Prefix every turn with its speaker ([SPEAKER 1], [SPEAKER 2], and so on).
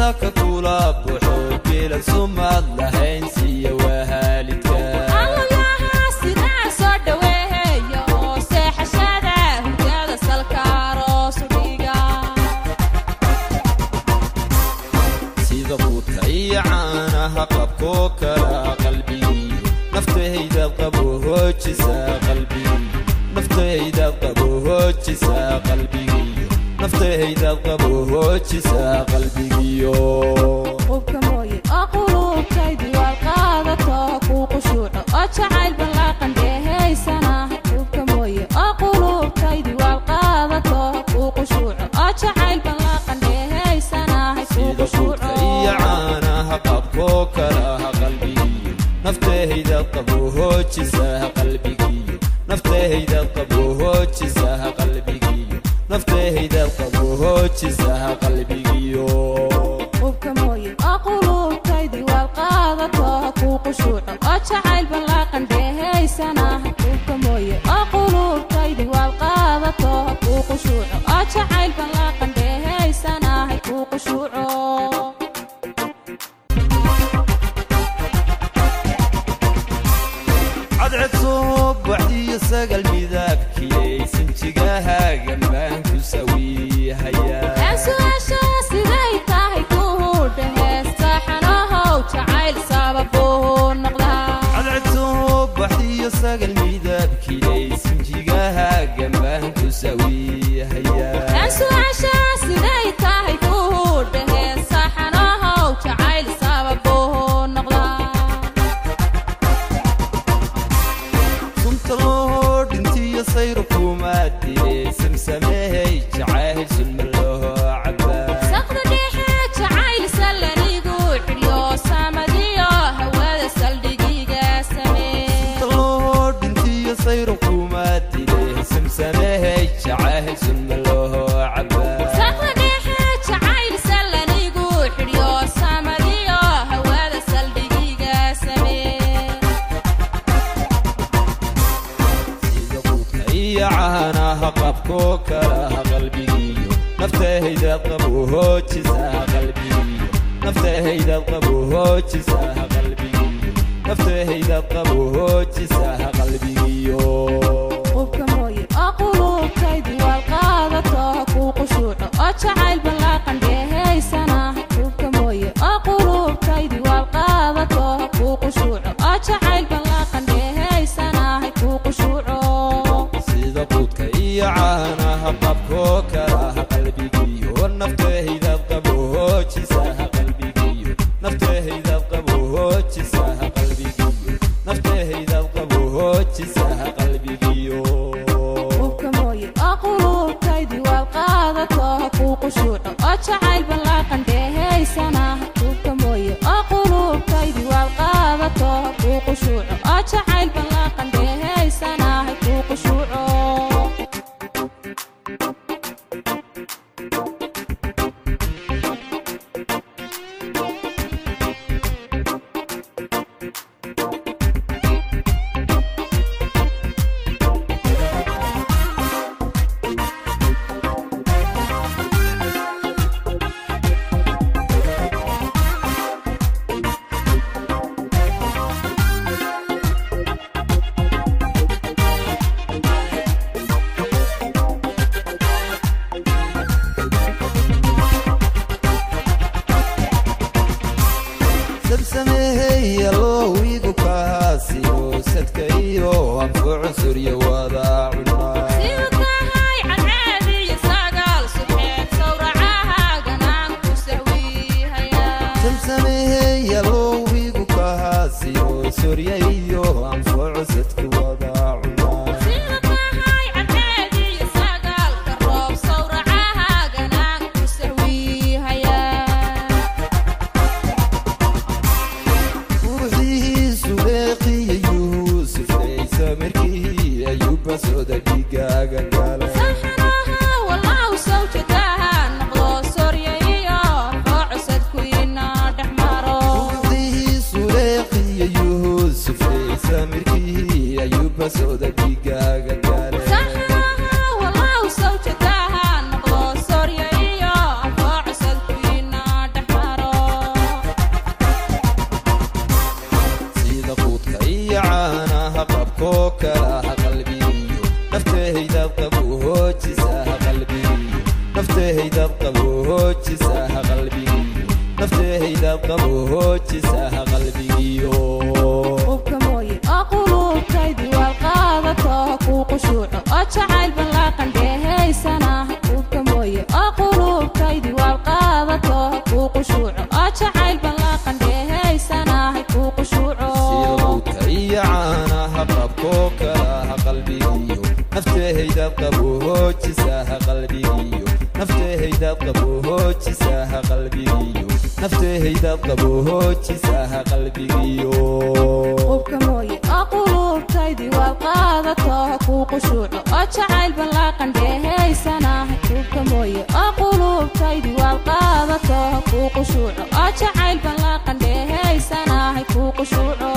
[SPEAKER 1] Salka kula buxo geela sumaad lahayn siiya wahaalidka.
[SPEAKER 2] Allayaha sidaa soo dhaweeya oo seexashada hurdada salka aroos u dhiga.
[SPEAKER 1] Sida quudka iyo caanaha qabkoo kala qalbigiyo naftaydaad qabo hoojisaa qalbigiyo naftaydaad qabo hoojisaa qalbigiyo naftaydaad qabo hoojisaa qalbigiyo.
[SPEAKER 2] Qubka mooye oo qulubtaydi waad qaadato kuu qushuuco oo jacayl ballaaqan dheehaysanahay. Qubka mooye oo qulubtaydi waad qaadato kuu qushuuco oo jacayl ballaaqan dheehaysanahay kuu
[SPEAKER 1] Sida
[SPEAKER 2] qushuuco.
[SPEAKER 1] quudka iyo caanaha qabkoo kalaha qalbigiyo naftaydaad qabo hoojisaa qalbigiyo naftaydaad qabo hoojisaa qalbigiyo naftaydaad qabo hoojisaa qalbigiyo.
[SPEAKER 2] Qubka mooye oo qulubtaydi waad qaadato kuu qushuuco oo jacayl ballaaqan dheehaysanahay. Qubka mooye oo qulubtaydi waad qaadato kuu qushuuco oo jacayl ballaaqan dheehaysanahay kuu qushuuco.
[SPEAKER 1] Cadced soo baxdiyo sagal midaabkiyey sinjigahaagan baan ku sawiihayaa.
[SPEAKER 2] Su-aasha siday tahay kuhu dhehee saxanahow jacayl sababuu noqdaa.
[SPEAKER 1] Cadced soo baxdiyo sagal midaabkiyey sinjigahaagan baan ku sawiihayaa.
[SPEAKER 2] Su-aasha siday tahay kuhu dhehee saxanahow jacayl sababuu noqdaa.
[SPEAKER 1] Sunta loo dhintiyo sayru kuma dile samsamehey jacayl sunma loo cabaa.
[SPEAKER 2] Saqda dhexe jacayl sallanigu xidhyo samadiyo hawada saldhigiga samee.
[SPEAKER 1] Sunta loo dhintiyo sayru kuma dile samsamehey jacayl sunma loo cabaa.
[SPEAKER 2] Saqda dhexe jacayl sallanigu xidhyo samadiyo hawada saldhigiga samee.
[SPEAKER 1] Sida quudka iyo caanaha qabkoo kalaha qalbigiyo naftaydaad qabo hoojisaa qalbigiyo naftaydaad qabo hoojisaa qalbigiyo naftaydaad qabo hoojisaa qalbigiyo.
[SPEAKER 2] Qubka mooye oo qulubtaydi waad qaadato kuu qushuuco oo jacayl ballaaqan dheehaysanahay. Qubka mooye oo qulubtaydi waad qaadato kuu qushuuco oo jacayl ballaaqan dheehaysanahay kuu qushuuco.
[SPEAKER 1] Sida quudka iyo caanaha qabkoo kalaha qalbigiyo naftaydaad qabo hoojisaa qalbigiyo naftaydaad qabo hoojisaa qalbigiyo naftaydaad qabo hoojisaa qalbigiyo.
[SPEAKER 2] Qubka mooye oo qulubtaydi waad qaadato kuu qushuuco oo jacayl ballaaqan dheehaysanahay. Qubka mooye oo qulubtaydi waad qaadato kuu qushuuco oo jacayl ballaaqan dheehaysanahay kuu qushuuco.
[SPEAKER 1] Samsameheya loowigu kahaasiyo sadka iyo anfucu surya wada cunaa.
[SPEAKER 2] Siduu tahay cadceediyo sagaal subxeed sawracahaaganaan ku sahwiihayaa.
[SPEAKER 1] Samsameheya loowigu kahaasiyo surya iyo anfucu sadka wada cunaa.
[SPEAKER 2] Siduu tahay cadceediyo sagaalka roob sawracahaaganaan ku sahwiihayaa.
[SPEAKER 1] Quruxdihiisu leeqiya Yuusufey samirkii ayuuba sooda dhigaaga gala.
[SPEAKER 2] Saxanaha wallahu sawjadaha noqdo sorya iyo foocusad kuyina dhex maro.
[SPEAKER 1] Quruxdihiisu leeqiya Yuusufey samirkii ayuuba sooda dhigaaga gala.
[SPEAKER 2] Saxanaha wallahu sawjadaha noqdo sorya iyo foocusad kuyina dhex maro.
[SPEAKER 1] Qabkoo kalaha qalbigiyo naftahaydaad qaboojisaha qalbigiyo naftahaydaad qaboojisaha qalbigiyo naftahaydaad qaboojisaha qalbigiyo.
[SPEAKER 2] Qubka mooye oo qulubtaydi waad qaadato kuu qushuuco oo jacayl ballaaqan dheehaysanahay. Qubka mooye oo qulubtaydi waad qaadato kuu qushuuco oo jacayl ballaaqan dheehaysanahay kuu qushuuco.
[SPEAKER 1] Sida quudka iyo caanaha qabkoo kalaha qalbigiyo naftahaydaad qaboojisaha qalbigiyo naftahaydaad qaboojisaha qalbigiyo naftahaydaad qaboojisaha qalbigiyo.
[SPEAKER 2] Qubka mooye oo qulubtaydi waad qaadato kuu qushuuco oo jacayl ballaaqan dheehaysanahay. Qubka mooye oo qulubtaydi waad qaadato kuu qushuuco oo jacayl ballaaqan dheehaysanahay kuu qushuuco.